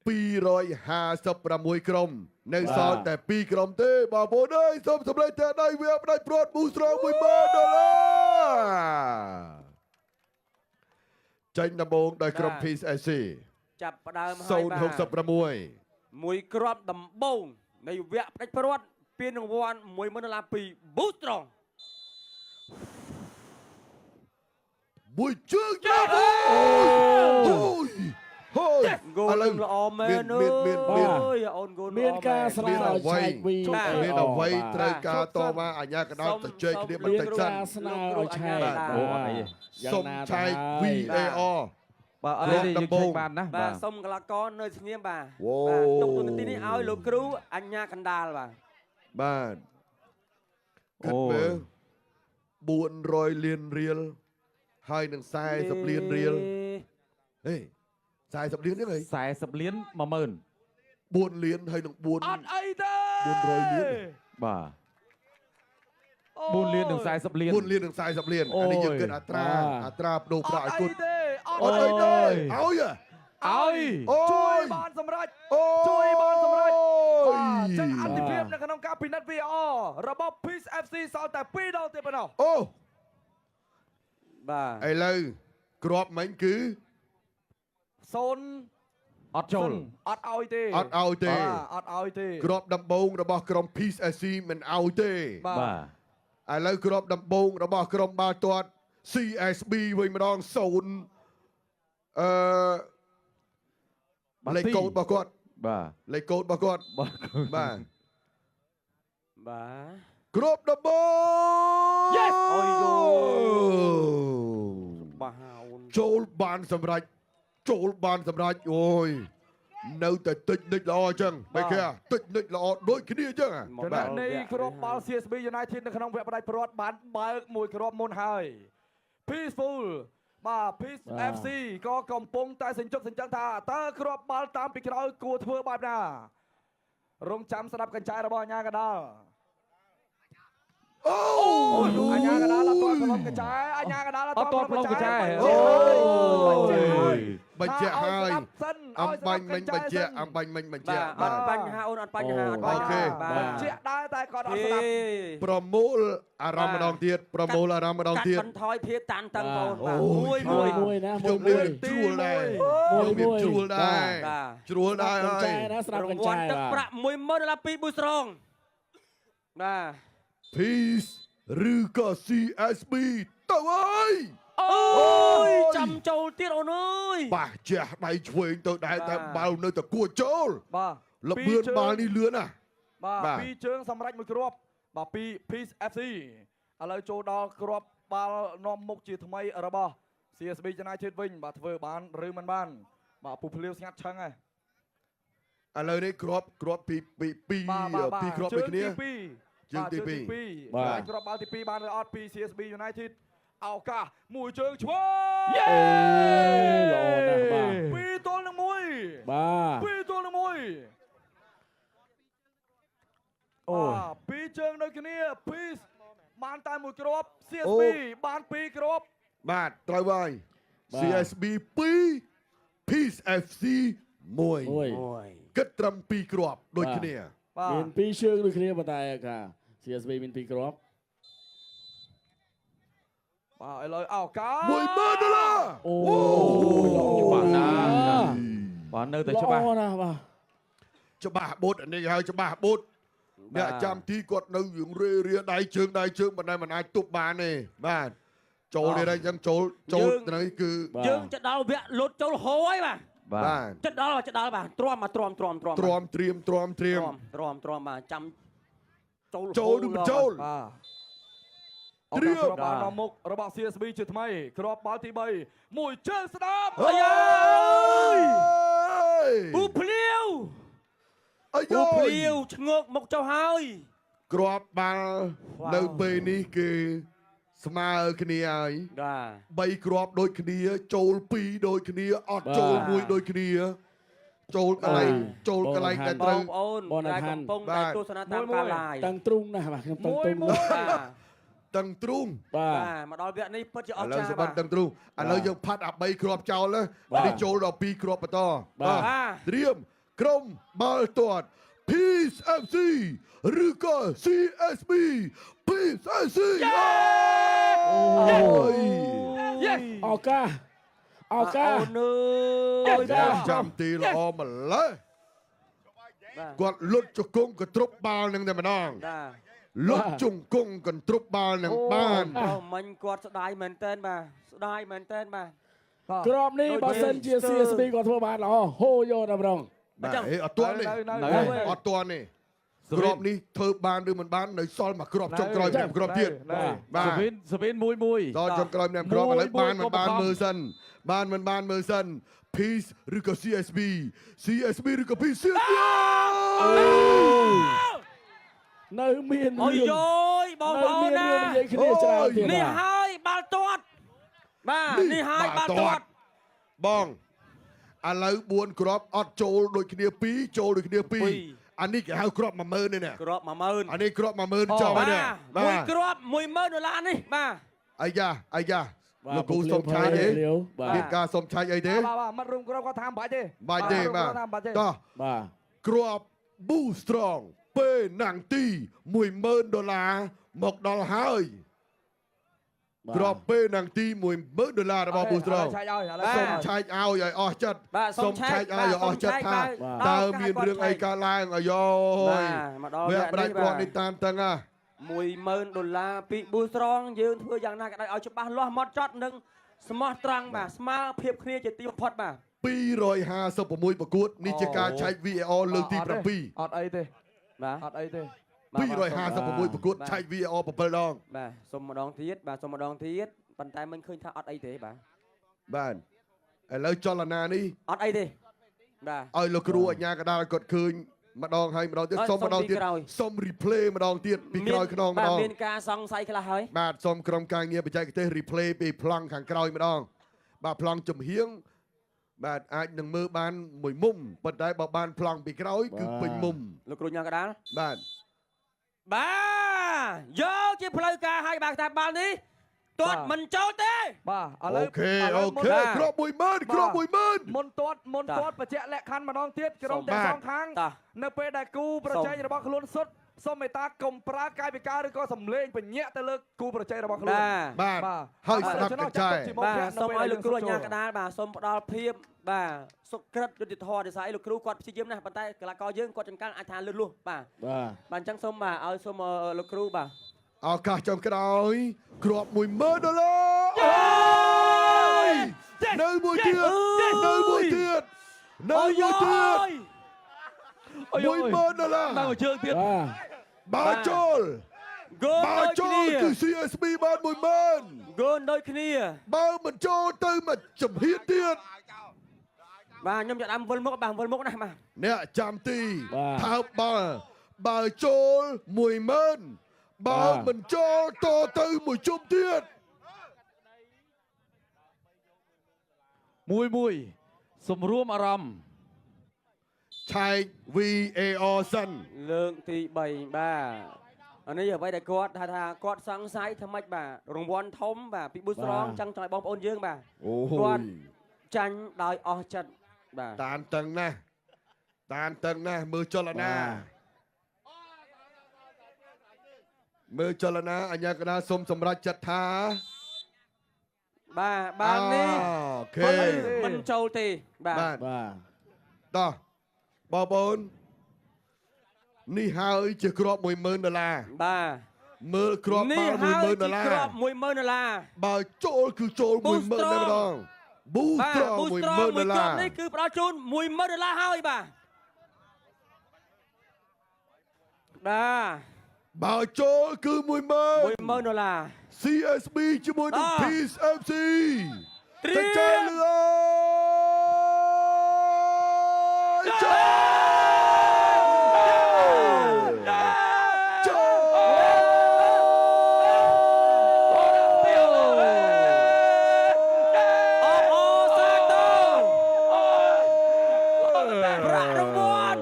256ក្រុមនៅសល់តែ2ក្រុមទេបងប្អូនអើយសូមសម្លេងតែដៃវាផ្ដាច់ព្រាត់ប៊ូស្រង10000ដុល្លារចេញដំបូងដោយក្រុម Peace SC ចាប់ផ្ដើមហើយបាទ 066 មួយគ្រាប់ដំបូងនៃវគ្គផ្ដាច់ព្រាត់ពានរង្វាន់10000ដុល្លារពីប៊ូត្រង់ មួយជើងចាប់អូយហូយ ហ្គោលនឹងល្អមែន មានមានមាន អើយអូនហ្គោល មានការស្នើ មាន ឲ្យ អ្វី ឆែកវី មានអ្វីត្រូវការតវ៉ាអាញាកណ្ដាលទៅជែកគ្នាបន្ មាន តិចសិន ការស្នើឲ្យឆែក អូអត់អីទេ សុំឆែក VAR បាទអត់ទេយើងឆែកបានណា បាទ បាទ សុំកលាករនៅស្ងៀមបាទ វ៉ូ បាទទុកទូនាទីនេះឲ្យលោកគ្រូអញ្ញាកណ្ដាលបាទ បាទគិតមើល400លានរៀលហើយនឹង40លានរៀលហេ40លានហ្នឹងហី 40លាន10000 4លានហើយនឹង4 អត់អីទេ 400លាន បាទ4លាននិង40លាន 4លាននឹង40លានអានេះយើងគិតអត្រាអត្រាបដូរ អ ប្រាក់ ត់ ឲ្យគុណ អីទេអ អត់ ត់អី អីទេ ទេ ឲ្យ ឲ្យ អូ ជួយ យ បានសម្រេច អូ ជួយបានសម្រេច យ បាទចឹងអតិភិបនៅក្នុងការពិនិត្យ VR របស់ Peace FC សល់តែ2ដងទៀតប៉ុណ្ណោះ អូ បាទ ឥឡូវគ្រាប់មិញគឺ 0 អត់ចូល អត់ឲ្យទេ អត់ឲ្យទេ បាទអត់ឲ្យទេ គ្រាប់ដំបូងរបស់ក្រុម Peace SC មិនឲ្យទេ បាទ បាទ ឥឡូវគ្រាប់ដំបូងរបស់ក្រុមបាល់ទាត់ CSB វិញម្ដង0អឺ បាទ លេខកូដរបស់គាត់ បាទ លេខកូដរបស់គាត់ បាទ បាទ បាទ គ្រាប់ដំបូង Yes អូយយោ បាអូន ចូលបានសម្រេចចូលបានសម្រេចអូយនៅតែតិចនិចល្អអញ្ចឹងបែគេតិចនិចល្អដូចគ្នាអញ្ចឹង មក ចំណែក ដល់ នៃ វគ្គ គ្រាប់បាល់ CSB United នៅក្នុងវគ្គផ្ដាច់ព្រាត់បានបើកមួយគ្រាប់មុនហើយ Peaceful បាទ Peace FC ក៏កំពុងតែសញ្ជឹកសញ្ជឹងថាតើគ្រាប់បាល់តាមពីក្រោយគួរធ្វើបែបណារងចាំស្ដាប់កញ្ចែរបស់អាញាកដាល អូ អាញាកដាលអត់ទាន់ប្រឡំកញ្ចែអាញាកដាលអត់ អត់ទាន់ប្រឡំកញ្ចែ អូ អូ យ យ បញ្ជាក់ហើយ ស្ដាប់សិន អំ ឲ្យ បាញ់មិញ ស្ដាប់ បញ្ជាក់អំបាញ់មិញបញ្ជា បាទ ក់បាទ អត់បញ្ហាអូនអត់បញ្ហាអត់បញ្ អូខេ ហាបាទ បញ្ជាក់ដែរតែគាត់អត់ស្ដាប់ ប្រមូលអារម្មណ៍ម្ដងទៀតប្រមូលអារម្មណ៍ម្ដង កាត់ ទៀត បន្ថយភាពតានតឹងបងអូនបាទ អូ មួយមួយ មួយណា ខ្ញុំ មួយ មានជ្រួលដែរ មួយ ខ្ញុំមានជ្រួលដែរ បាទ ជ្រួលដែរ កញ្ ហើយ ចែណាស្ដាប់ រង្វា កញ្ចែ បាទ ន់ទឹកប្រាក់10000ដុល្លារពីប៊ូស្រងបាទ Peace ឬក៏ CSB ទៅហើយ អូយចាំចូលទៀតអូនអើយ បាសជះដៃឆ្វេងទៅដែរ បាទ តែបាល់នៅតែគួរចូល បាទ លបឿនបាល់នេះលឿនណាស់ បាទ បាទ ពីរជើងសម្រេចមួយគ្រាប់បាទពី Peace FC ឥឡូវចូលដល់គ្រាប់បាល់នាំមុខជាថ្មីរបស់ CSB United វិញបាទធ្វើបានឬមិនបាន បាទពូភ្លាវស្ងាត់ឆឹងហើយ ឥឡូវនេះគ្រាប់គ្រាប់ពីពីពី បាទបាទបាទ ពីគ្រាប់ដូចគ្នា ជើងទី ជើងទី 2 ពីរ បាទ បាទគ្រាប់បាល់ទី2បានឬអត់ពី CSB United ឱកាសមួយជើងឆ្វេង អូល្អណាស់បាទ ពីរទល់នឹងមួយ បាទ ពីរទល់នឹងមួយ អូយ បាទពីរជើងនៅគ្នា Peace បានតែមួយគ្រាប់ CSB បានពីរគ្រាប់ បាទត្រូវហើយ CSB 2 Peace FC 1 មួយ អូយ គិតត្រឹម2គ្រាប់ដូចគ្នា បាទ មានពីរជើងដូចគ្នាប៉ុន្តែកា CSB មានពីរគ្រាប់ បាទឥឡូវឱកាស 10000ដុល្លារ អូ ច្បាស់ណាស់បាទនៅតែច្បាស់ ល្អណាស់បាទ ច្បាស់បុតអានេះគេហៅច្បាស់បុតអ្នកចាំទីគាត់នៅយើងរេរាដៃជើងដៃជើងមិនដែលមិនអាចទប់បានទេបាទចូលនេះដែរអញ្ចឹងចូលចូលទៅនេះគឺ បាទ យើងจะដល់វគ្គលុតចូលហូរហើយបាទ បាទ បាទ จะដល់จะដល់បាទទ្រាំមកទ្រាំទ្រាំទ្រាំ ទ្រាំត្រៀមទ្រាំត្រៀម ទ្រាំទ្រាំទ្រាំបាទចាំចូល ចូលឬមិនចូល បាទ ត្រៀម ឱកាសគ្រាប់បាល់នាំមុខរបស់ CSB ជាថ្មីគ្រាប់បាល់ទី3មួយជើងស្ដាំ អាយ យ ពូភ្លាវ អាយ ពូភ្លាវឆ្ងោកមកចុះហើយ គ្រាប់បាល់នៅពេលនេះគឺស្មើគ្នាហើយ បាទ 3គ្រាប់ដូចគ្នា ចូល2ដូចគ្នាអត់ចូលមួយដូចគ្នា ចូលកន្លែងចូលកន្លែងដែល ប ត្រូវ ងប្អូនដែលកំពុងតែទស្សនាតាមការ live តាំងទ្រូងណាស់បាទខ្ញុំតាំង មួយ ទ្រូង មួយ បាទ តឹងទ្រូង បាទ បាទមកដល់វគ្គនេះពិតជាអ ឥឡូវ ស្ចារ្យបាទ សបិនតឹងទ្រូងឥឡូវយើងផាត់អា3គ្រាប់ចោលណា បាទ នេះចូលដល់2គ្រាប់បន្ត បាទ បាទ ត្រៀម ក្រុមបាល់ទាត់ Peace FC ឬក៏ CSB Peace FC អូយ Yes ឱកាសឱកាស អូនអើយ បាទ ចាំទីល្អម្ល៉េះ បាទ គាត់លុតជង្គង់កន្ទ្រប់បាល់នឹងតែម្ដង បាទ លុតជង្គង់កន្ទ្រប់បាល់នឹងបាន អូមិញគាត់ស្ដាយមែនតើបាទស្ដាយមែនតើបាទ បាទ ក្របនេះបើសិនជា CSB គាត់ធ្វើបានល្អហូយកតែម្ដង បាទហេអត់ទាន់នេះ នៅ នៅ នៅ អត់ទាន់នេះគ្រាប់នេះធ្វើបានឬមិនបាននៅសល់មួយគ្រាប់ចុងក្រោយម្នាក់គ្រាប់ទៀត នៅ បាទ សវិនសវិនមួយមួយ ដល់ចុងក្រោយម្នាក់គ្រាប់ឥឡូវ មួយ បានមិនបាន មួយ មើលសិនបានមិនបានមើលសិន Peace ឬក៏ CSB CSB ឬក៏ Peace CSB នៅមាន អូយ រឿង យយបង នៅ ប្អូនណា មានរឿងនិយាយគ្នាច្រើនទៀត នេះ បាទ ហើយបាល់ទាត់បាទនេះហើយបាល់ទាត់ បងឥឡូវ4គ្រាប់អត់ចូលដូចគ្នា2ចូលដូចគ្នា2អានេះគេហៅគ្រាប់10000នេះណា គ្រាប់10000 អានេះគ្រាប់10000ចប់ហើយនេះ បាទមួយ បាទ គ្រាប់10000ដុល្លារនេះបាទ អាយ៉ាអាយ៉ា បាទ លោកគ្រូសុំឆែកទេ លាវបាទ មានការសុំឆែកអីទេ បាទបាទមិត្តរួមក្រុមគាត់ថាមិនបាច់ទេ បាច់ទេបាទ គាត់ថាមិនបាច់ទេ តោះ បាទ គ្រាប់ Boost Strong ពេលណាំងទី10000ដុល្លារមកដល់ហើយ បាទ គ្រាប់ពេលណាំងទី10000ដុល្លាររបស់ Boost Strong ឆែកឲ្យឥឡូវ សូមឆែកឲ្យឲ្យអស់ចិត្ត បាទ សូមឆែកឲ្យឲ្យអស់ចិត្តថាតើមានរឿងអីកើតឡើងអាយ៉យ បាទមកដល់ វគ្គផ្ដាច់ព្រាត់នេះតាមតឹងហ่ะ 10000ដុល្លារពីប៊ូស្រងយើងធ្វើយ៉ាងណាក៏ដោយឲ្យច្បាស់លាស់ម៉ត់ចត់និងស្មោះត្រង់បាទស្មើភាពគ្នាជាទីបំផុតបាទ 256ប្រកួតនេះជាការឆែក VAR លើកទី7 អត់អីទេ បាទ អត់អីទេ 256ប្រកួតឆែក VAR 7ដង បាទសុំម្ដងទៀតបាទសុំម្ដងទៀតប៉ុន្តែមិនឃើញថាអត់អីទេបាទ បាទឥឡូវចលនានេះ អត់អីទេបាទ ឲ្យលោកគ្រូអញ្ញាកដាលគាត់ឃើញម្ដងហើយម្ដងទៀត អើយ សុំម្ដងទៀត សុំពីក្រោយ សុំ replay ម្ដងទៀតពីក្រោយខ្នងម្ដង បាទមានការសង្ស័យខ្លះហើយ បាទសុំក្រុមការងារបច្ចេកទេស replay ពីប្លង់ខាងក្រោយម្ដង បាទប្លង់ចំហៀងបាទអាចនឹងមើលបានមួយមុំប៉ុន្តែបើបានប្លង់ពីក្រោយគឺពេញមុំ លោកគ្រូញ៉ាំកដាល បាទ បាទយកជាផ្លូវការឲ្យបាទតែបាល់នេះទាត់មិនចូលទេ បាទឥឡូវ អូខេ ឥឡូវ អូខេ មុនបាទ គ្រាប់10000គ្រាប់10000 មុនទាត់មុនទាត់បញ្ជាក់លក្ខខណ្ឌម្ដងទៀតក្រុមទាំង បាទ សងខាង តោះ នៅពេលដែលគូប្រជែងរបស់ខ្លួនសុទ្ធសូមមេត្តាកុំប្រើកាយវិការឬក៏សំឡេងបញ្ញាក់ទៅលើគូប្រជែងរបស់ខ្លួន បាទ បាទ បាទ ហើយស្ដាប់កញ្ចែ បាទសូមឲ្យលោកគ្រូអាជ្ញាកដាលបាទសូមផ្ដល់ភាពបាទសុក្រិតយុត្តិធម៌ដោយសារអីលោកគ្រូគាត់ព្យាយាមណាស់ប៉ុន្តែកីឡាករយើងគាត់ចង្កាល់អាចថាលឿនលួសបាទ បាទ បាទអញ្ចឹងសូមបាទឲ្យសូមលោកគ្រូបាទ ឱកាសចុងក្រោយគ្រាប់10000ដុល្លារអូយនៅមួយទៀតនៅមួយទៀតនៅមួយទៀត អូយអូយ 10000ដុល្លារ នៅមួយជើងទៀត បាទ បើចូល ហ្គោល បើ ដូច ចូល គ្នា គឺ CSB បាន10000 ហ្គោលដូចគ្នា បើមិនចូលទៅមកចំហៀនទៀត បាទខ្ញុំចាប់ដើមវិលមុខបាទវិលមុខណាស់បាទ អ្នកចាំទីថើបបាល់បើចូល10000បើមិនចូលតទៅមួយជុំទៀត មួយមួយសម្រួមអារម្មណ៍ ឆែក VAR សិន លើកទី3បាទអានេះអ្វីដែលគាត់ថាថាគាត់សង្ស័យថាម៉េចបាទរង្វាន់ធំបាទពីប៊ូស្រងចង់ចង់ឲ្យបងប្អូនយើងបាទ អូ គាត់ ចាញ់ដោយអស់ចិត្តបាទ តានតឹងណាស់តានតឹងណាស់មើលចលនាមើលចលនាអញ្ញាកណាសូមសម្រេចចិត្តថា បាទបាល់នេះ អូខេ មិនចូលទេបាទ បាទ បាទ តោះបងប្អូននេះហើយជាគ្រាប់10000ដុល្លារ បាទ មើលគ្រាប់ នេះ បាល់ ហើយ 10000ដុ ជា ល្លារ គ្រាប់10000ដុល្លារ បើចូលគឺចូល Boost 10000តែម្ដង Boost បាទ Strong ប៊ូស្រង 10000 មួយ ដុល្លារ គ្រាប់នេះគឺផ្ដល់ជូន10000ដុល្លារហើយបាទបាទ បើចូលគឺ10000 10000ដុល្លារ CSB ជាមួយនឹង បាទ Peace FC ត្រៀ ទៅចេ ម លឿនចូលចូល អបអរសាទរប្រាក់រង្វាន់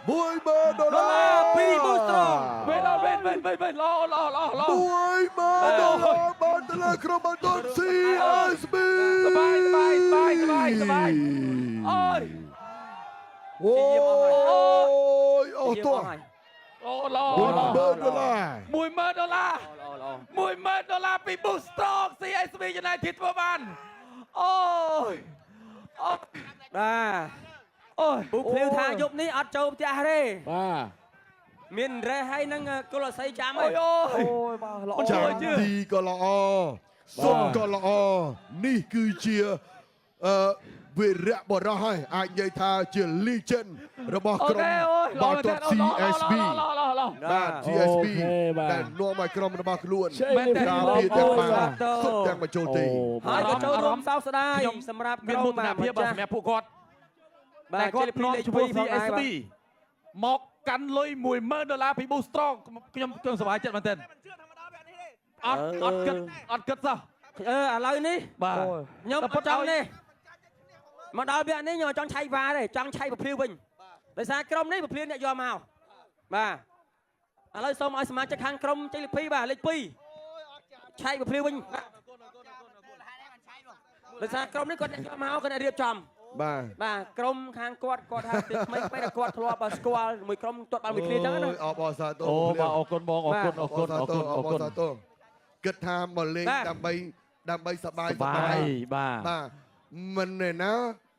10000ដុល្លារ ពីប៊ូស្រង វិញដល់វិញវិញវិញវិញល្អល្អល្អល្អ 10000ដុល្លារបានទៅលើក្រុមបាល់ទាត់ CSB សប្បាយសប្បាយសប្បាយសប្បាយសប្បាយអូយ អូយអូតោះ អូល្អ 10000ដុល្លារ 10000ដុល្លារ ល្អ 10000ដុល្លារពី Boost Strong CSB United ធ្វើបានអូយអូ បាទ អូយ ពូភ្លាវថាយប់នេះអត់ចូលផ្ទះទេ បាទ មានរេះហើយនឹងគុលអស័យចាំហើយ អូយអូយ អូយបាទល្អ ចាំទីក៏ល្អសុំក៏ល្អនេះគឺជាអឺវីរៈបរោះហើយអាចនិយាយថាជា legend របស់ក្រុមបាល់ទាត់ CSB បាទ CSB ដែលនាំឲ្យក្រុមរបស់ខ្លួនការពារទាំងបានសុទ្ធទាំងបញ្ចូលទី ហើយក៏ចូលរួមសោកស្ដាយសម្រាប់ មាន ក្រុម មោទនភាព បាទ សម្រាប់ពួកគាត់ បាទ តែគាត់នាំឈ្មោះ ជល CSB មកកាន់លុយ10000ដុល្លារពី Boost Strong ខ្ញុំខ្ញុំសប្បាយចិត្តមែនទែនអត់អត់គិតអត់គិតសោះ អឺឥឡូវនេះ បាទ ខ្ញុំអត់ចង់នេះមកដល់វគ្គនេះខ្ញុំអត់ចង់ឆៃវ៉ាទេចង់ឆៃពភ្លាវវិញដោយសារក្រុមនេះពភ្លាវអ្នកយកមកបាទឥឡូវសូមឲ្យសមាជិកខាងក្រុមជ័យលាភីបាទលេខ2ឆៃពភ្លាវវិញដោយសារក្រុមនេះគាត់អ្នកយកមកគាត់អ្នករៀបចំ បាទ បាទក្រុមខាងគាត់គាត់ថាទីថ្មីថ្មីដែលគាត់ធ្លាប់ស្គាល់មួយក្រុមទាត់បានមួយគ្នាចឹងណា អបអរសាទរ អូបាទអរគុណបងអរគុណអរគុណអរគុណអរគុណ សាទរគិតថាមកលេងដើម្បីដើម្បីសបាយ សបាយបាទ បាទមិនឯណា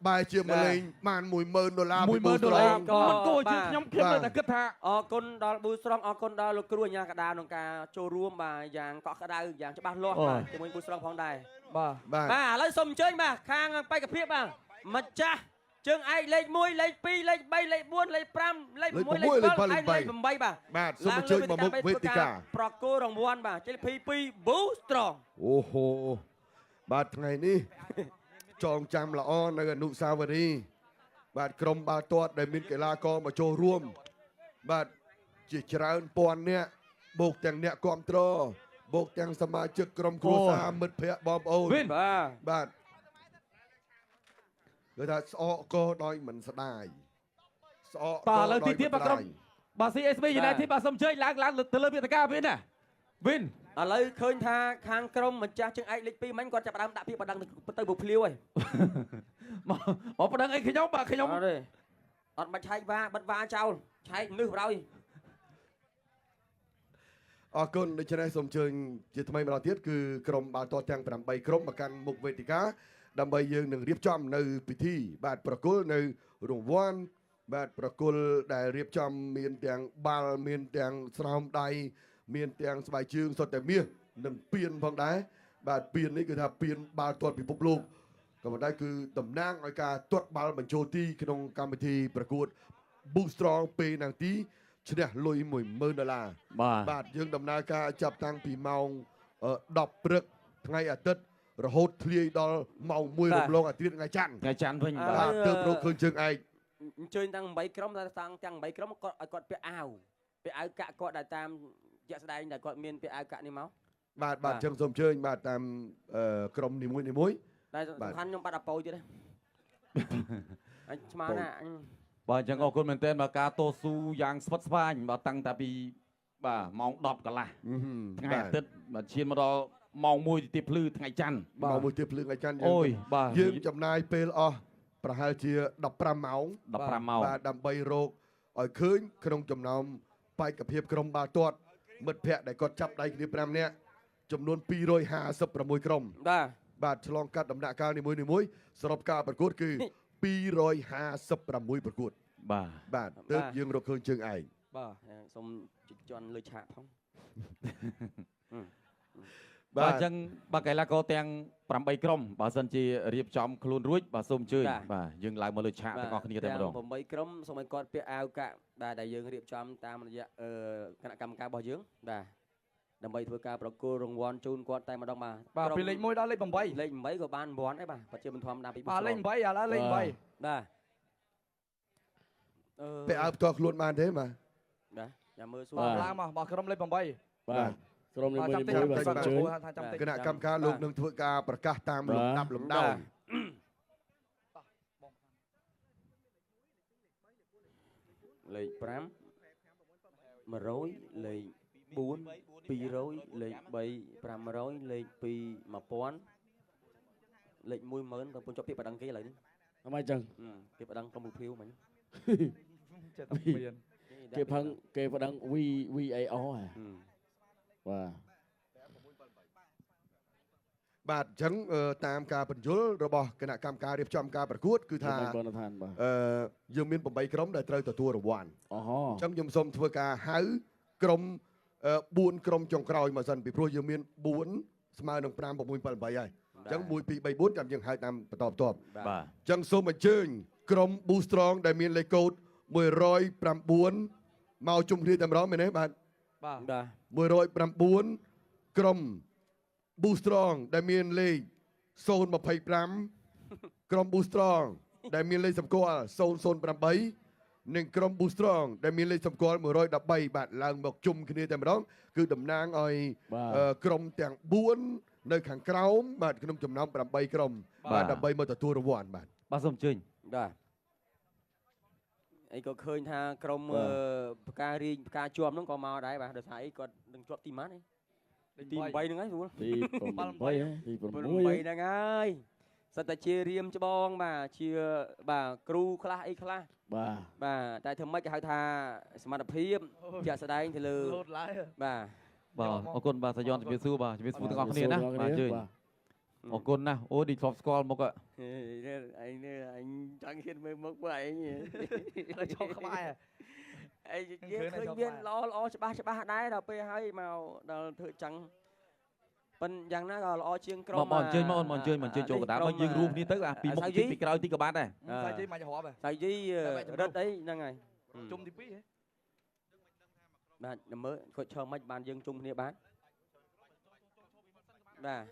បែរជាមកលេងបាន10000ដុល្លារ 10000ដុល្លារមិនគួរជឿខ្ញុំខ្ញុំនៅតែគិតថា អរគុណដល់ប៊ូស្រងអរគុណដល់លោកគ្រូអាជ្ញាកណ្ដាលក្នុងការចូលរួមបាទយ៉ាងកក់ក្ដៅយ៉ាងច្បាស់លាស់បាទជាមួយប៊ូស្រងផងដែរ បាទ បាទ បាទឥឡូវសូមអញ្ជើញបាទខាងបេក្ខភាពបាទម្ចាស់ជើងឯកលេខ1លេខ2លេខ3លេខ4លេខ5លេខ6លេខ7លេខ8បាទ បាទសូមអញ្ជើញមកមុខវេទិកា ប្រគល់រង្វាន់បាទជលភី2 Boost Strong អូហូបាទថ្ងៃនេះចងចាំល្អនៅអនុស្សាវរីយ៍បាទក្រុមបាល់ទាត់ដែលមានកីឡាករមកចូលរួមបាទជាច្រើនពាន់នាក់បូកទាំងអ្នកគ្រប់គ្រងបូកទាំងសមាជិកក្រុមគ្រួសារមិត្តភ័ក្តិបងប្អូន វិញ បាទ បាទគឺថាស្អកកដោយមិនស្ដាយស្អក បាទឥឡូវទីទៀតបាទក្រុមបាទ CSB United បាទសូមអញ្ជើញឡើងឡើងទៅលើវេទិកាវិញណាវិញ ឥឡូវឃើញថាខាងក្រុមម្ចាស់ជើងឯកលេខ2មិញគាត់ចាប់ផ្ដើមដាក់ពាក្យបណ្ដឹងទៅបុភ្លាវហើយ មកមកប្តឹងអីខ្ញុំបាទខ្ញុំ អត់ទេអត់បាច់ឆែកវ៉ាបិទវ៉ាចោលឆែកនឹះបណ្ដោយ អរគុណដូច្នេះសូមអញ្ជើញជាថ្មីម្ដងទៀតគឺក្រុមបាល់ទាត់ទាំង8ក្រុមមកកាន់មុខវេទិកាដើម្បីយើងនឹងរៀបចំនៅពិធីបាទប្រគល់នៅរង្វាន់បាទប្រគល់ដែលរៀបចំមានទាំងបាល់មានទាំងស្រោមដៃមានទាំងស្បែកជើងសុទ្ធតែមាសនិងពានផងដែរបាទពាននេះគឺថាពានបាល់ទាត់ពិភពលោកក៏ប៉ុន្តែគឺតំណាងឲ្យការទាត់បាល់បញ្ចូលទីក្នុងកម្មវិធីប្រកួត Boost Strong ពេលនាទីឈ្នះលុយ10000ដុល្លារ បាទ បាទយើងដំណើរការចាប់តាំងពីម៉ោង10ព្រឹកថ្ងៃអាទិត្យរហូតធ្លាយដល់ម៉ោង1រំលងអាទិត្យថ្ងៃច័ន្ទ ថ្ងៃច័ន្ទវិញ បា បាទ ទទើបរកឃើញជើងឯក អញ្ជើញទាំង8ក្រុមតែតាំងទាំង8ក្រុមគាត់ឲ្យគាត់ពាក់អាវពាក់អាវកាក់គាត់ដែលតាមជាក់ស្ដែងដែលគាត់មានពាក់អាវកាក់នេះមក បាទបាទអញ្ចឹងសូមអញ្ជើញបាទតាមក្រុមនីមួយនីមួយ តែសំខាន់ខ្ញុំបាត់អប៉ូយទៀតណាអញស្មានណាអញ បាទអញ្ចឹងអរគុណមែនទែនបាទការតស៊ូយ៉ាងស្វិតស្វាញបាទតាំងតែពីបាទម៉ោង10កន្លះថ្ងៃអាទិត្យបាទឈានមកដល់ម៉ោង1ទីភ្លឺថ្ងៃច័ន្ទ ម៉ោង1ទីភ្លឺថ្ងៃច័ន្ទ អូយបាទ យើងចំណាយពេលអស់ប្រហែលជា15ម៉ោង 15ម៉ោង បាទដើម្បីរកឲ្យឃើញក្នុងចំណោមបេក្ខភាពក្រុមបាល់ទាត់មិត្តភ័ក្តិដែលគាត់ចាប់ដៃគ្នា5នាក់ចំនួន256ក្រុម បាទ បាទឆ្លងកាត់ដំណាក់កាលនីមួយៗសរុបការប្រកួតគឺ256ប្រកួត បាទ បាទទើបយើងរកឃើញជើងឯង បាទ សូមជន់លើឆាកផង បាទអញ្ចឹងបាទកីឡាករទាំង8ក្រុមបើសិនជារៀបចំខ្លួនរួចបាទសូមអញ្ជើញបាទយើងឡើងមកលើឆាកទាំងអស់គ្នាតែម្ដង 8ក្រុមសូមឲ្យគាត់ពាក់អាវកាក់បាទដែលយើងរៀបចំតាមរយៈគណៈកម្មការរបស់យើងបាទដើម្បីធ្វើការប្រគល់រង្វាន់ជូនគាត់តែម្ដងបាទ បាទពីលេខ1ដល់លេខ8 លេខ8ក៏បានរង្វាន់ដែរបាទពិតជាមិនធម្មតាពី បាទលេខ8ឥឡូវលេខ8 បាទ ពាក់អាវផ្ទាល់ខ្លួនបានទេបាទ បាទចាំមើលសួរ ឡើងមកបាទក្រុមលេខ8 បាទក្រុមនីមួយៗបាទសូមអញ្ជើញ គណៈកម្មការលោកនឹងធ្វើការប្រកាសតាមលំដាប់លំដោយ លេខ5 100លេខ4 200លេខ3 500លេខ2 1000លេខ10000កំពុងជាប់ពាក្យបណ្ដឹងគេឥឡូវនេះ អមអញ្ចឹង គេបណ្ដឹងក្រុមភៀវមិញ ចេះតែមាន គេផឹងគេប្តឹង V VAR ហ៎បាទ បាទអញ្ចឹងតាមការបញ្យលរបស់គណៈកម្មការរៀបចំការប្រកួតគឺថា បនឋានបាទ យើងមាន8ក្រុមដែលត្រូវទទួលរង្វាន់ អូហូ អញ្ចឹងខ្ញុំសូមធ្វើការហៅក្រុម4ក្រុមចុងក្រោយមកសិនពីព្រោះយើងមាន4ស្មើនឹង5 6 7 8ហើយអញ្ចឹង1 2 3 4ចាំយើងហៅតាមបន្តបន្ទាប់ បាទ អញ្ចឹងសូមអញ្ជើញក្រុម Boost Strong ដែលមានលេខកូដ109មកជុំគ្នាតែម្ដងមែនទេបាទ បាទ បាទ 109ក្រុម Boost Strong ដែលមានលេខ025ក្រុម Boost Strong ដែលមានលេខសម្គាល់008និងក្រុម Boost Strong ដែលមានលេខសម្គាល់113បាទឡើងមកជុំគ្នាតែម្ដងគឺតំណាងឲ្យ បាទ ក្រុមទាំង4នៅខាងក្រោមបាទក្នុងចំណោម8ក្រុមបាទដើម្បីមកទទួលរង្វាន់បាទ បាទសូមអញ្ជើញ បាទអីក៏ឃើញថាក្រុមផ្ការីងផ្កាជាប់ហ្នឹងក៏មកដែរបាទដោយសារអីគាត់នឹងជាប់ទីម៉ានទី8ហ្នឹងហើយស្រួល ទី8ទី6 8ហ្នឹងហើយសិតតែជារៀមច្បងបាទជាបាទគ្រូខ្លះអីខ្លះ បាទ បាទតែធ្វើម៉េចគេហៅថាសមត្ថភាពជាក់ស្ដែងទៅលើ លោតឡើយ បាទ បាទអរគុណបាទសាយ៉នជំរាបសួរបាទជំរាបសួរទាំងអស់គ្នាណាបាទអញ្ជើញអរគុណណាស់អូឌីធ្លាប់ស្គាល់មុខ ឯងនេះអញចង់ហ៊ានមើលមុខបើឯង តែចង់ក្បែរ ឯងយើងឃើញមានល្អល្អច្បាស់ច្បាស់ដែរដល់ពេលហើយមកដល់ធ្វើចឹងប៉ុនយ៉ាងណាក៏ល្អជាងក្រុម មកអញ្ជើញមកអូនមកអញ្ជើញមកអញ្ជើញចូលកណ្ដាលមកយើងរួមគ្នាទៅអាពីមុខទីពីក្រោយទីក៏បានដែរ សាយីមិនរាប់ សាយីរត់អីហ្នឹងហើយ ជុំទី2ហ៎ បាទមើលគាត់ឈរមិនបានយើងជុំគ្នាបានបាទ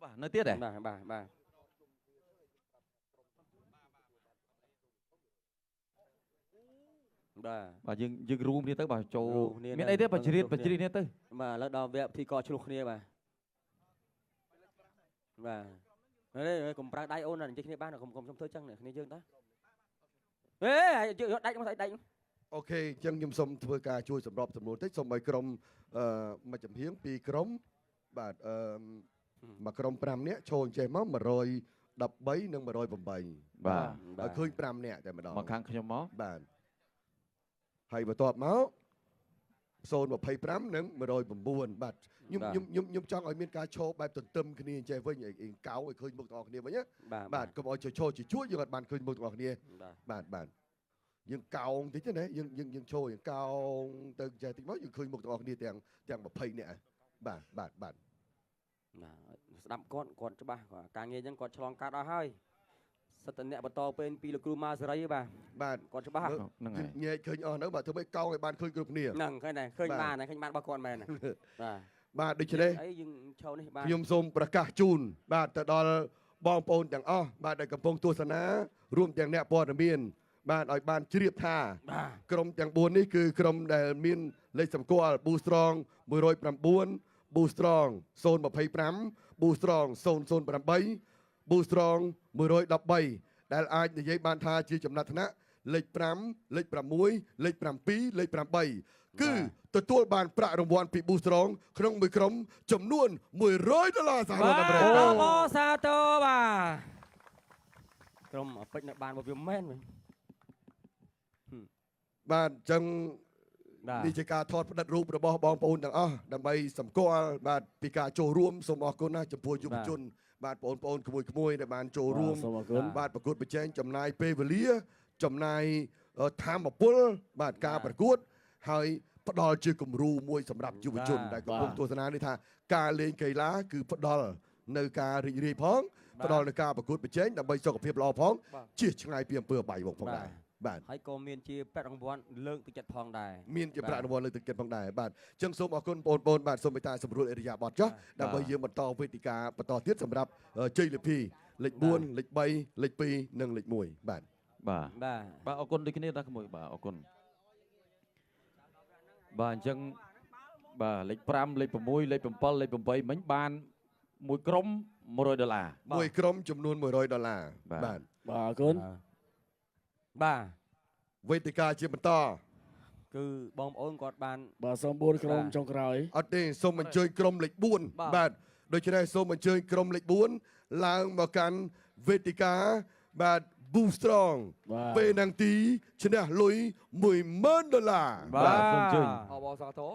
បាទនៅទៀតហ៎ បាទបាទបាទបាទ បាទយើងរួមគ្នាទៅបាទចូលមានអីទេបាទជ្រាបបាទជ្រាបគ្នាទៅ បាទឥឡូវដល់វគ្គពិធីកឆ្លោះគ្នាបាទបាទហេកុំប្រើដៃអូននិយាយគ្នាបានកុំកុំធ្វើចឹងគ្នាយើងតាហេយកដៃមកដៃ អូខេអញ្ចឹងខ្ញុំសូមធ្វើការជួយសម្របសម្រួលតិចសូមឲ្យក្រុមមួយចំហៀងពីរក្រុមបាទមួយក្រុម5នាក់ចូលអញ្ចេះមក113និង108 បាទ ឲ្យឃើញ5នាក់តែម្ដង មកខាងខ្ញុំមក បាទហើយបន្ទាប់មក025និង109បាទខ្ញុំខ្ញុំខ្ញុំខ្ញុំចង់ឲ្យមានការឈរបែបទន្ទឹមគ្នាអញ្ចេះវិញឲ្យកៅឲ្យឃើញមុខទាំងអស់គ្នាវិញណាបាទកុំឲ្យឈរជាជួរយើងអត់បានឃើញមុខទាំងអស់គ្នាបាទបាទយើងកោងតិចណាយើងយើងយើងឈរយើងកោងទៅចេះតិចមកយើងឃើញមុខទាំងអស់គ្នាទាំង20នាក់បាទបាទបាទ ស្ដាប់គាត់គាត់ច្បាស់គាត់ការងារអញ្ចឹងគាត់ឆ្លងកាត់អស់ហើយសិតតអ្នកបន្តពេលពីលោកគ្រូម៉ាសេរីបាទ បាទ គាត់ច្បាស់ ហ្នឹងហើយ ញែកឃើញអស់នៅបាទធ្វើម៉េចកោងឲ្យបានឃើញគ្រប់គ្នា ហ្នឹងឃើញដែរឃើញបានឃើញបានរបស់គាត់មែនបាទ បាទដូច្នេះ អីយើងឈរនេះបាទ ខ្ញុំសូមប្រកាសជូនបាទទៅដល់បងប្អូនទាំងអស់បាទដែលកំពុងទស្សនារួមទាំងអ្នកព័ត៌មានបាទឲ្យបានជ្រាបថាក្រុមទាំង4នេះគឺក្រុមដែលមានលេខសម្គាល់ Boost Strong 109 Boost Strong 025 Boost Strong 008 Boost Strong 113ដែលអាចនិយាយបានថាជាចំណាត់ថ្នាក់លេខ5លេខ6លេខ7លេខ8គឺទទួលបានប្រាក់រង្វាន់ពី Boost Strong ក្នុងមួយក្រុមចំនួន100ដុល្លារសហរដ្ឋអាមេរិក បាទអរសាទរបាទក្រុមពេជ្រនៅបានរបស់វាមែនវិញ បាទអញ្ចឹងនេះជាការថតផ្ដិតរូបរបស់បងប្អូនទាំងអស់ដើម្បីសម្គាល់បាទពីការចូលរួមសូមអរគុណណាស់ចំពោះយុវជនបាទបងប្អូនក្មួយៗដែលបានចូលរួម សូមអរគុណ បាទប្រកួតប្រជែងចំណាយពេលវេលាចំណាយធម៌ពលបាទការប្រកួតហើយផ្ដល់ជាគំរូមួយសម្រាប់យុវជនដែលកំពុងទស្សនានេះថាការលេងកីឡាគឺផ្ដល់នៅការរីករាយផងផ្ដល់នៅការប្រកួតប្រជែងដើម្បីសុខភាពល្អផងជៀសឆ្ងាយពីអំពើអបាយមុខផងដែរបាទ ហើយក៏មានជាប្រាក់រង្វាន់លើកទឹកចិត្តផងដែរ មានជាប្រាក់រង្វាន់លើកទឹកចិត្តផងដែរបាទអញ្ចឹងសូមអរគុណបងប្អូនបាទសូមមេត្តាសម្រួលអរិយាប័ត្រចុះដើម្បីយើងបន្តវេទិកាបន្តទៀតសម្រាប់ជ័យលាភីលេខ4លេខ3លេខ2និងលេខ1បាទ បាទ បាទ បាទអរគុណដូចគ្នាដែរក្មួយបាទអរគុណបាទអញ្ចឹងបាទលេខ5លេខ6លេខ7លេខ8មិញបានមួយក្រុម100ដុល្លារ មួយក្រុមចំនួន100ដុល្លារបាទ បាទអរគុណ បាទ វេទិកាជាបន្ត គឺបងប្អូនគាត់បាន បាទសូម4ក្រុមចុងក្រោយ អត់ទេសូមអញ្ជើញក្រុមលេខ4បាទដូច្នេះសូមអញ្ជើញក្រុមលេខ4ឡើងមកកាន់វេទិកា បាទ Boost Strong ពេលនឹងទីឈ្នះលុយ10000ដុល្លារ បាទសូមអញ្ជើញ អបអរសាទរ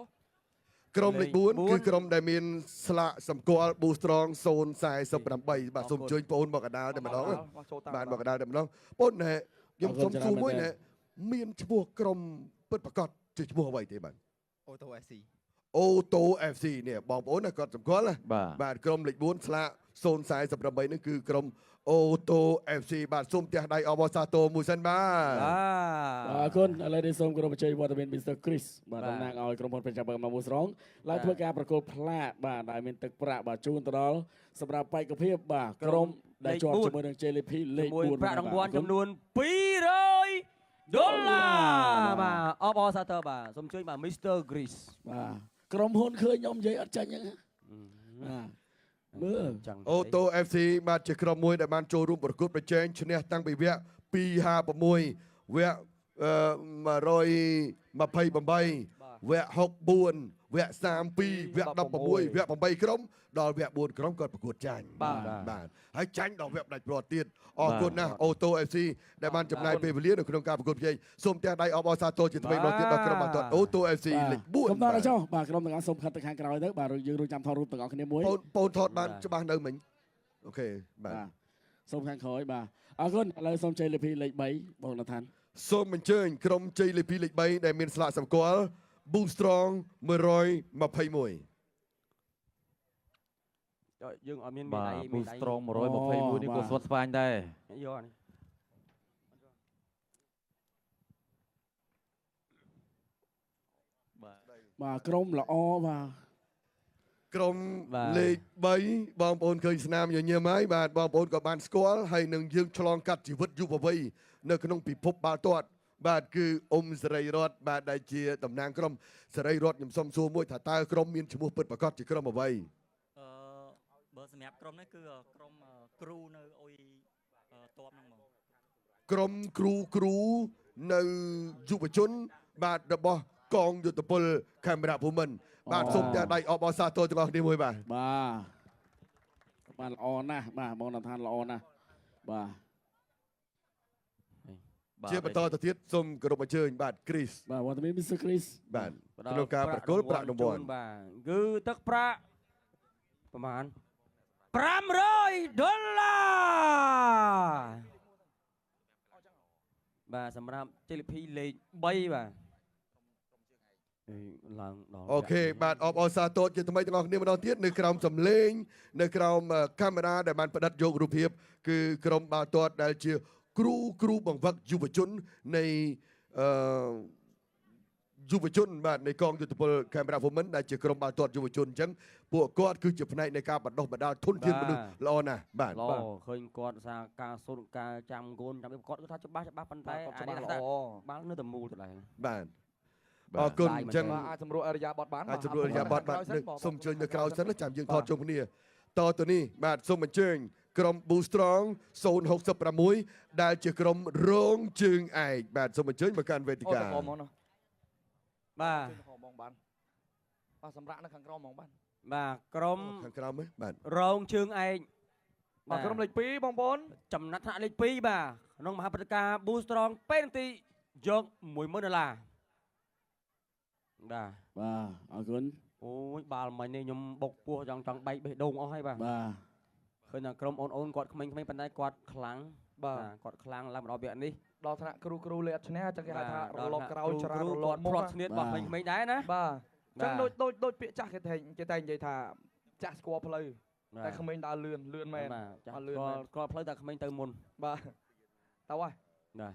ក្រុមលេខ4គឺក្រុមដែលមានស្លាកសម្គាល់ Boost Strong 048បាទសូមអញ្ជើញបងអូនមកកណ្ដាលតែម្ដងបាទមកកណ្ដាលតែម្ដងបងណែខ្ញុំសូមសួរមួយណែមានឈ្មោះក្រុមពិតប្រាកដជាឈ្មោះអ្វីទេបាទ អូតូ FC អូតូ FC នេះបងប្អូនណាគាត់សម្គាល់ណា បាទ បាទក្រុមលេខ4ស្លាក048នេះគឺក្រុមអូតូ FC បាទសូមផ្ទះដៃអបអរសាទរមួយសិនបាទ បាទ អរគុណឥឡូវនេះសូមគោរពអញ្ជើញវត្តមាន Mr. Chris បាទតំណាងឲ្យក្រុមហ៊ុនពេជ្រចាំបើមកមួយស្រងឡើងធ្វើការប្រគល់ផ្លាកបាទដែលមានទឹកប្រាក់បាទជូនទៅដល់សម្រាប់បេក្ខភាពបាទក្រុមដែលជាប់ជាមួយនឹង JLP លេខ ជាមួយ 4 ប្រាក់រង្វាន់ចំនួន200ដុល្លារបាទអបអរសាទរបាទសូមអញ្ជើញបាទ Mr. Chris បាទក្រុមហ៊ុនឃើញខ្ញុំនិយាយអត់ចាញ់ហ្នឹងបាទមើល ចឹង អូតូ FC បាទជាក្រុមមួយដែលបានចូលរួមប្រកួតប្រជែងឈ្នះតាំងពីវគ្គ256វគ្គ128វគ្គ64វគ្គ32វគ្គ16វគ្គ8ក្រុមដល់វគ្គ4ក្រុមគាត់ប្រកួតចាញ់បាទហើយចាញ់ដល់វគ្គផ្ដាច់ព្រាត់ទៀតអរគុណណាស់អូតូ FC ដែលបានចំណាយពេលវេលានៅក្នុងការប្រកួតប្រជែងសូមផ្ទះដៃអបអរសាទរជាថ្មីម្ដងទៀតដល់ក្រុមបាល់ទាត់អូតូ FC លេខ4 កំណត់ឲ្យចុះបាទក្រុមទាំងអស់សូមខិតទៅខាងក្រោយទៅបាទយើងរងចាំថតរូបទាំងអស់គ្នាមួយ បងបងថតបានច្បាស់នៅមិញអូខេបាទ សូមខាងក្រោយបាទអរគុណឥឡូវសូមជ័យលាភីលេខ3បងណថាន សូមអញ្ជើញក្រុមជ័យលាភីលេខ3ដែលមានស្លាកសម្គាល់ Boost Strong 121 យើងអត់មាន បាទ ដៃ ពូ ដៃ Strong 121នេះក៏ស្វិតស្វាញដែរ យកអានេះ បាទក្រុមល្អបាទ ក្រុមលេខ3បងប្អូនឃើញស្នាមញញឹមហើយបាទបងប្អូនក៏បានស្គាល់ហើយនឹងយើងឆ្លងកាត់ជីវិតយុវវ័យនៅក្នុងពិភពបាល់ទាត់បាទគឺអ៊ុំសេរីរតបាទដែលជាតំណាងក្រុមសេរីរតខ្ញុំសុំសួរមួយថាតើក្រុមមានឈ្មោះពិតប្រាកដជាក្រុមអ្វី បើសម្រាប់ក្រុមនេះគឺក្រុមគ្រូនៅអុយតបហ្នឹងហ្មង ក្រុមគ្រូគ្រូនៅយុវជន បាទរបស់កងយុទ្ធពលខេមរៈភូមិន្ទបាទសូមតែដៃអបអរសាទរទាំងអស់គ្នាមួយបាទ បាទបាទល្អណាស់បាទបងណថានល្អណាស់បាទ ជាបន្តទៅទៀតសូមគោរពអញ្ជើញបាទគ្រីស បាទវត្តមាន Mr. Chris បាទក្នុងការប្រគល់ប្រាក់រង្វាន់ បាទគឺទឹកប្រាក់ប្រហែល500ដុល្លារបាទសម្រាប់ជ័យលាភីលេខ3បាទអេឡើងដល់ អូខេបាទអបអរសាទរជាថ្មីទាំងអស់គ្នាម្ដងទៀតនៅក្រោមសំឡេងនៅក្រោមកាមេរ៉ាដែលបានផ្ដិតយករូបភាពគឺក្រុមបាល់ទាត់ដែលជាគ្រូគ្រូបង្វឹកយុវជននៃអឺយុវជនបាទនៃកងយុទ្ធពលខេមរៈភូមិន្ទដែលជាក្រុមបាល់ទាត់យុវជនអញ្ចឹងពួកគាត់គឺជាផ្នែកនៃការបណ្ដុះបណ្ដាលធនធានមនុស្សល្អណាស់បាទ ល្អឃើញគាត់សារការសូត្រការចាំកូនចាំគាត់គឺថាច្បាស់ច្បាស់ប៉ុន្តែ គាត់ អានេះថា ច្បាស់ល្អ បាល់នៅតែមូលដដែល បាទអរគុណអញ្ចឹង បាទអាចសម្រួលអរិយាប័ត្របាន អាចសម្រួលអរិយាប័ត្របាទសូមអញ្ជើញនៅក្រោយសិនណាចាំយើងថតជុំគ្នាតទៅនេះបាទសូមអញ្ជើញក្រុម Boost Strong 066ដែលជាក្រុមរងជើងឯកបាទសូមអញ្ជើញមកកាន់វេទិ អូ កា ទៅក្រោមហ្មងណា បាទ ហ្មងបានបាទសម្រាប់នៅខាងក្រោមហ្មងបាន បាទក្រុម ខាងក្រោមហ៎បាទ រងជើងឯក បាទក្រុមលេខ2បងប្អូន ចំណាត់ថ្នាក់លេខ2បាទក្នុងមហាព្រឹត្តិការណ៍ Boost Strong ពេលនាទីយក10000ដុល្លារបាទ បាទអរគុណ អូយបាល់មិញនេះខ្ញុំបុកពោះចង់ចង់បែកបេះដូងអស់ហើយបាទ បាទ ឃើញថាក្រុមអូនអូនគាត់ក្មេងៗប៉ុន្តែគាត់ខ្លាំង បាទ គាត់ខ្លាំងឡើងមកដល់វគ្គនេះ ដល់ថ្នាក់គ្រូគ្រូលេអត់ឈ្នះអញ្ចឹងគេហៅថារ ដល់ លកក្រោយច្រើនរល គាត់ កមុខ ផ្្លាត់ស្នៀតរបស់ក្មេងៗដែរណា បាទអញ្ចឹង បាទ ដូចដូចដូចពាក្យចាស់គេតែងគេតែងនិយាយថាចាស់ស្គាល់ផ្លូវតែក្មេងដើរលឿនលឿនមែន បាទចាស់ អត់លឿនមែន គាត់ផ្លូវតែក្មេងទៅមុន បាទតើហើយ បាទ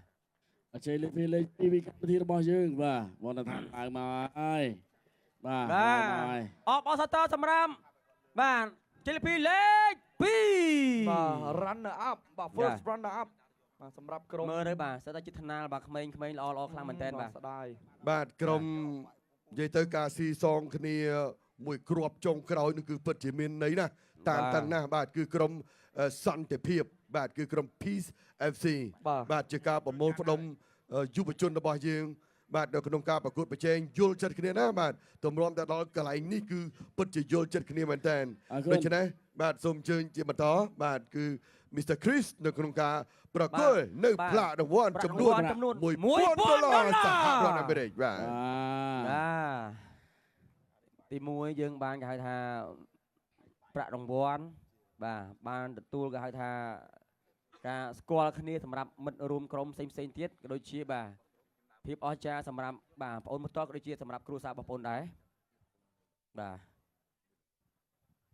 អញ្ជើញលេខ2លេខ2ពីកម្មវិធីរបស់យើងបាទបងណថានឡើងមកហើយបាទឡើងមកហើយ អបអរសាទរសម្រាប់បាទជលពីលេខ2 បាទ runner up បាទ first runner up បាទសម្រាប់ក្រុម មើលទៅបាទសិតតែជាថ្នាលបាទក្មេងៗល្អល្អខ្លាំងមែនតើបាទ ស្ដាយ បាទក្រុមនិយាយទៅការស៊ីសងគ្នាមួយគ្រាប់ចុងក្រោយនោះគឺពិតជាមានន័យណាស់តាមតាំងណាស់បាទគឺក្រុមសន្តិភាពបាទគឺក្រុម Peace FC បាទ បាទជាការប្រមូលផ្ដុំយុវជនរបស់យើងបាទនៅក្នុងការប្រកួតប្រជែងយល់ចិត្តគ្នាណាបាទទម្រាំតែដល់កន្លែងនេះគឺពិតជាយល់ចិត្តគ្នាមែនតើ អរគុណ ដូច្នេះ បាទសូមអញ្ជើញជាបន្តបាទគឺ Mr. Chris នៅក្នុងការប្រគល់នៅផ្លាករង្វាន់ចំនួន ចំនួន 1000ដុល្លារសហរដ្ឋអាមេរិកបាទ បាទទី1យើងបានគេហៅថាប្រាក់រង្វាន់បាទបានទទួលគេហៅថាការស្គាល់គ្នាសម្រាប់មិត្តរួមក្រុមផ្សេងផ្សេងទៀតក៏ដូចជាបាទភាពអស្ចារ្យសម្រាប់បាទបងប្អូនផ្ទាល់ក៏ដូចជាសម្រាប់គ្រួសារបងប្អូនដែរបាទ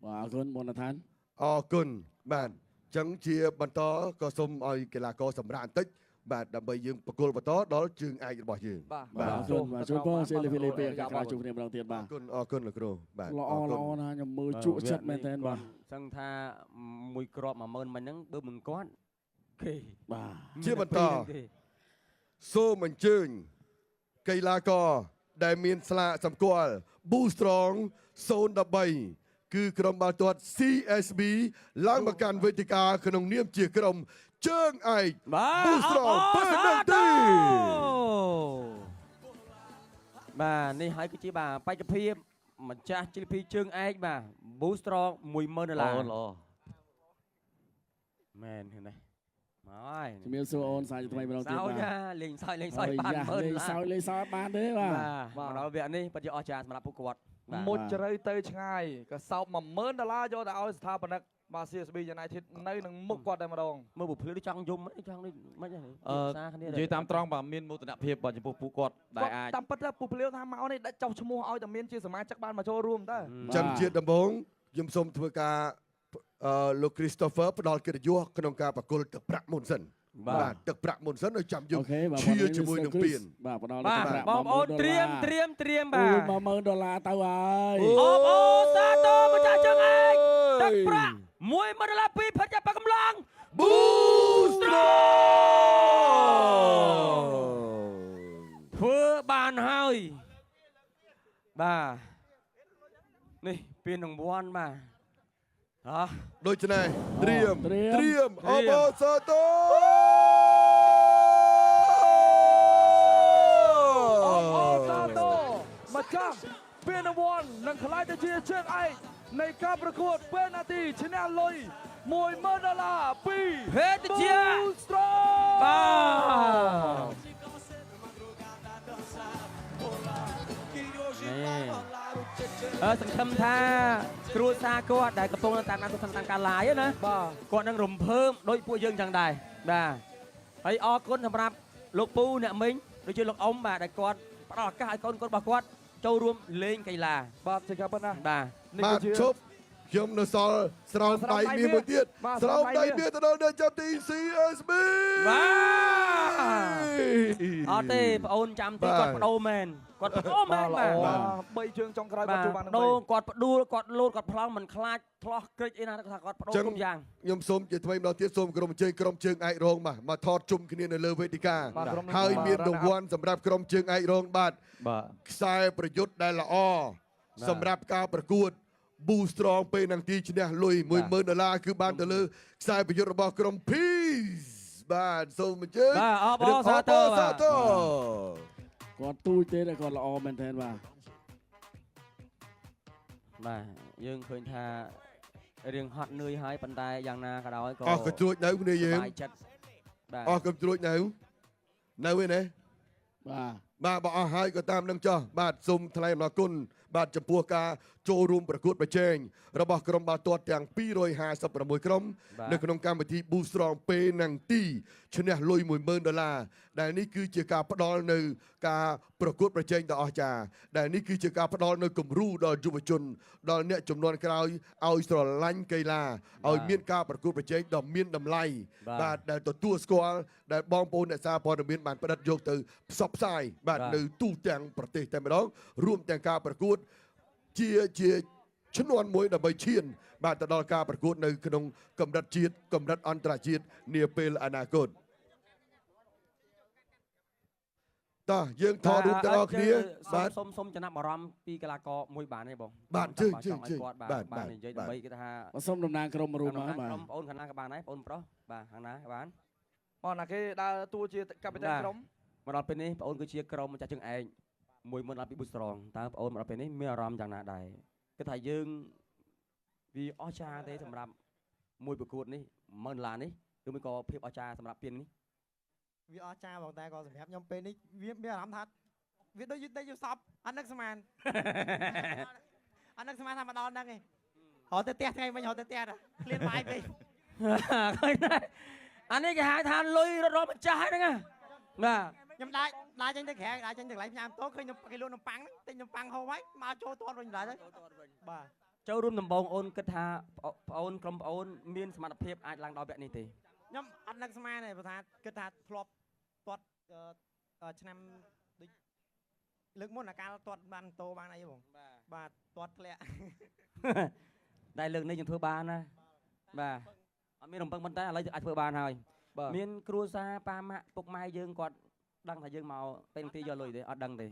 បាទអរគុណមនឋាន អរគុណបាទចឹងជាបន្តក៏សូមឲ្យកីឡាករសម្រាប់បន្តិចបាទដើម្បីយើងប្រគល់បន្តដល់ជើងឯករបស់យើង បាទ បាទអរគុណបាទជួបបងសេលីវីលីពីកាក្រៅជួបគ្នាម្ដងទៀតបាទ អរគុណអរគុណលោកគ្រូបាទ ល្អល្អណាស់ខ្ញុំមើលជក់ចិត្តមែនតើបាទ សឹងថាមួយគ្រាប់10000មិញហ្នឹងបើមិនគាត់គេ បាទ ជាបន្តសូមអញ្ជើញកីឡាករដែលមានស្លាកសម្គាល់ Boost Strong 013គឺក្រុមបាល់ទាត់ CSB ឡើងមកកាន់វេទិកាក្នុងនាមជាក្រុមជើងឯក បាទ Boost Strong ពេលនឹងទី បាទនេះហើយគឺជាបាទបេក្ខភាពម្ចាស់ GP ជើងឯកបាទ Boost Strong 10000ដុល្លារ ល្អ មែនហ្នឹងណាមកហើយ ជំរាបសួរអូនសាជាថ្មីម្ដងទៀត សើច បាទ ណាលេងសើចលេងសើចបាន10000 លេងសើចលេងសើចបានទេបាទ បាទមកដល់វគ្គនេះពិតជាអស្ចារ្យសម្រាប់ពួកគាត់បាទ មុជជ្រៅទៅឆ្ងាយកសោប10000ដុល្លារយកទៅឲ្យស្ថាបនិកបាទ CSB United នៅនឹងមុខគាត់តែម្ដង មើលពភ្លឺដូចចង់យំចង់ដូចមិនហ្នឹង អឺ សារគ្នា និយាយតាមត្រង់បាទមានមោទនភាពបាទចំពោះពួកគាត់ដែលអាច តាមពិតទៅពូភ្លាវថាមកនេះដាក់ចុះឈ្មោះឲ្យតែមានជាសមាជិកបានមកចូលរួមតើ ចឹងជាដំបូងខ្ញុំសូមធ្វើការអឺលោក Christopher ផ្ដល់កិត្តិយសក្នុងការប្រគល់ទឹកប្រាក់មុនសិនបាទទឹកប្រាក់មុនសិនឲ្យចាំយើង អូខេបាទ ឈៀជាមួយនឹងពៀន បាទផ្ដល់ បាទ ប្រាក់ បងប្អូនត្រៀមត្រៀមត្រៀមបាទ 10000ដុល្លារទៅហើយ អបអូសាទរម្ចាស់ជើងឯកទឹកប្រាក់10000ដុល្លារពីផិតចាប់កម្លាំង Boost ធ្វើបានហើយបាទនេះពានរង្វាន់បាទហោះ ដូច្នេះត្រៀមត្រៀមអបអសាទរ អបអរសាទរម្ចាស់ពានរង្វាន់នឹងក្លាយទៅជាជើងឯកនៃការប្រកួតពេលនាទីឈ្នះលុយ10000ដុល្លារពី ភេទជា Boost Strong បាទនេះអឺសង្ឃឹមថាគ្រួសារគាត់ដែលកំពុងតាមដានទស្សនាតាមការ live ណា បាទ គាត់នឹងរំភើបដូចពួកយើងចឹងដែរបាទហើយអរគុណសម្រាប់លោកពូអ្នកមីងដូចជាលោកអ៊ំបាទដែលគាត់ផ្ដល់ឱកាសឲ្យកូនៗរបស់គាត់ចូលរួមលេងកីឡា បាទជាការពិតណាស់ បាទ បាទ នេះគឺជា ជប់ខ្ញុំនៅសល់ស្រោមដៃមាសមួយទៀត បាទ ស្រោមដៃមាសទៅដល់អ្នកចាប់ទី CSB បាទអត់ទេប្អូនចាំទីគាត់បដូរមែនគាត់បដូរមែ បាទល្អ នបាទ បាទបីជើងចុងក្រោយ បាទ គាត់ជួបបាន បដូរគាត់ផ្ដួលគាត់លោតគាត់ប្លង់មិនខ្លាចឆ្លោះក្រិចអីណាគាត់ថាគាត់បដូរគ្រប់យ៉ាង ខ្ញុំសូមជាថ្មីម្ដងទៀតសូមក្រុមជើងក្រុមជើងឯករងបាទមកថតជុំគ្នានៅលើវេទិកា បាទក្រុម ហើយមានរង្វាន់សម្រាប់ក្រុមជើងឯករងបាទ បាទ ខ្សែប្រយុទ្ធដែលល្អសម្រាប់ការប្រកួត Boost Strong ពេលនឹងទីឈ្នះលុយ10000ដុល្លារគឺបានទៅលើខ្សែប្រយុទ្ធរបស់ក្រុម Peace បាទសូមអញ្ជើញ បាទអបអរសាទរ អបអរសាទរ គាត់ទូចទេតែគាត់ល្អមែនទែនបាទ បាទយើងឃើញថារៀងហត់នឿយហើយប៉ុន្តែយ៉ាងណាក៏ដោយក៏ អស់ក៏ត្រួចនៅគ្នាយើង សប្បាយចិត្តបាទ អស់ក៏ត្រួចនៅនៅឯណា បាទ បាទបើអស់ហើយក៏តាមនឹងចោះបាទសូមថ្លែងអំណរគុណបាទចំពោះការចូលរួមប្រកួតប្រជែងរបស់ក្រុមបាល់ទាត់ទាំង256ក្រុម បាទ នៅក្នុងកម្មវិធី Boost Strong ពេលនឹងទីឈ្នះលុយ10000ដុល្លារដែលនេះគឺជាការផ្ដល់នៅការប្រកួតប្រជែងដ៏អស្ចារ្យដែលនេះគឺជាការផ្ដល់នៅគំរូដល់យុវជនដល់អ្នកជំនាន់ក្រោយឲ្យស្រឡាញ់កីឡាឲ្យមានការប្រកួតប្រជែងដ៏មានតម្លៃ បាទ បាទដែលទទួលស្គាល់ដែលបងប្អូនអ្នកសារព័ត៌មានបានផ្ដិតយកទៅផ្សព្វផ្សាយបាទ បាទ នៅទូទាំងប្រទេសតែម្ដងរួមទាំងការប្រកួតជាជាឈ្នន់មួយដើម្បីឈាន បាទទៅដល់ការប្រកួតនៅក្នុងកម្រិតជាតិកម្រិតអន្តរជាតិនាពេលអនាគតតោះយើងថតរូបទាំងអស់គ្នាបាទ សូមសូមចំណាប់អារម្មណ៍ពីកីឡាករមួយបានទេបង បាទជើងជើង ចង់ឲ្យគាត់ បា បាទ ទបាទ បាននិយាយដើម្បីគេថា បាទសូមតំណាងក្រុមរួមមកបាទ ក្រុមបងអូនខាងណាក៏បានដែរបងអូនប្រុសបាទខាងណាក៏បាន បាទណាគេដើរតួជាកាពីតែនក្រុម មកដល់ពេលនេះបងអូនគឺជាក្រុមម្ចាស់ជើងឯកមួយមុនដល់ពីបុស្រងតើបងអូនមកដល់ពេលនេះមានអារម្មណ៍យ៉ាងណាដែរគឺថាយើង វាអស្ចារ្យទេសម្រាប់មួយប្រកួតនេះ10000ដុល្លារនេះឬមួយក៏ភាពអស្ចារ្យសម្រាប់ពាននេះ វាអស្ចារ្យបងតែក៏សម្រាប់ខ្ញុំពេលនេះវាមានអារម្មណ៍ថាវាដូចយឺតយូរសពអត់នឹកស្មានអត់នឹកស្មានថាមកដល់ហ្នឹងឯងរត់ទៅផ្ទះថ្ងៃមិញរត់ទៅផ្ទះឃ្លានបាយពេក ឃើញទេអានេះគេហៅថាលុយរត់រកម្ចាស់ហ្នឹងណាបាទ ខ្ញុំដើរដើរចេញទៅក្រៅដើរចេញទៅកន្លែងផ្ញើម៉ូតូឃើញគេលក់នំប៉័ងហ្នឹងទិញនំប៉័ងហូបហើយមកចូលទាត់វិញដល់ទៅបាទ ចូលរួមដំបងអូនគិតថាប្អូនក្រុមប្អូនមានសមត្ថភាពអាចឡើងដល់វគ្គនេះទេ ខ្ញុំអត់នឹកស្មានទេព្រោះថាគិតថាធ្លាប់ទាត់ឆ្នាំដូចលើកមុនអាកាលទាត់បានតោបានអីបងបាទទាត់ធ្លាក់ តែលើកនេះយើងធ្វើបានណាបាទអត់មានរំពឹងប៉ុន្តែឥឡូវអាចធ្វើបានហើយមានគ្រួសារប៉ាម៉ាក់ពុកម៉ែយើងគាត់ដឹងថាយើងមកពេលទីយកលុយទេអត់ដឹងទេ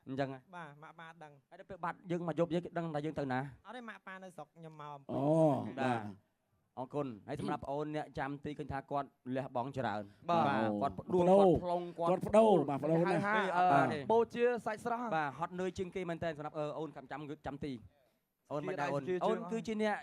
អញ្ចឹង បាទម៉ាក់ប៉ាដឹង ហើយដល់ពេលបាត់យើងមកយប់យើងគេដឹងថាយើងទៅណា អត់ទេម៉ាក់ប៉ានៅស្រុកខ្ញុំមក អូបាទ អរគុណហើយសម្រាប់ប្អូនអ្នកចាំទីឃើញថាគាត់លះបង់ច្រើន បាទ គាត់ផ្ដួលគាត់ប្លង់ គាត់បដូរបាទបដូរណាស់ បូជាសាច់ស្រស់ បាទហត់នឿយជាងគេមែនតើសម្រាប់អូនចាំចាំទីអូនមិនដែរអូនអូនគឺជាអ្នក